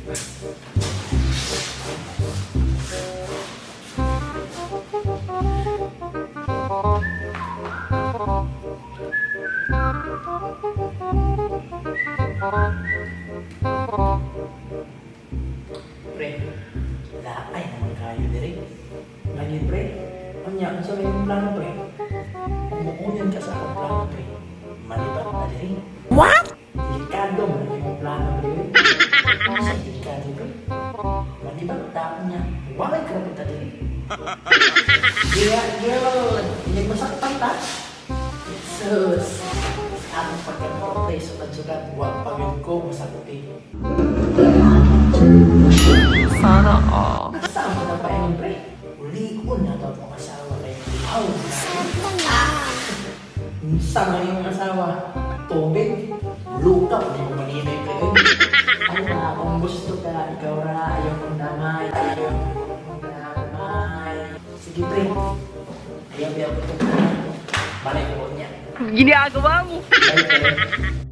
Pre, laay naman kayo diri. Lagi, pre, unya, unsa may imong plano, pre? Umuunin ka sa akong plano, pre. Malibat na diri. What? Delikado man ang imong plano, pre. Unsa delikado, pre? Malibat ta niya. Walay ka ta diri. Diya, girl, hindi masaktan ta. Jesus. Sa akong pagkatao, pre, sukat-sukat, wa pa gyud ko masaguti. Sana all. Saan mo na pa yun, pre? Ulikon na to akong asawa kay Wow! Unsa man yung asawa? Tubig? Luka pa yung maninay, pre. Ay na, kung gusto ka, ikaw ra, ayaw kong damay. Ayaw kong damay. Sige, pre. Ayaw, ayaw ko itong. Balay ko niya. Ginagawa mo. Bye, pre.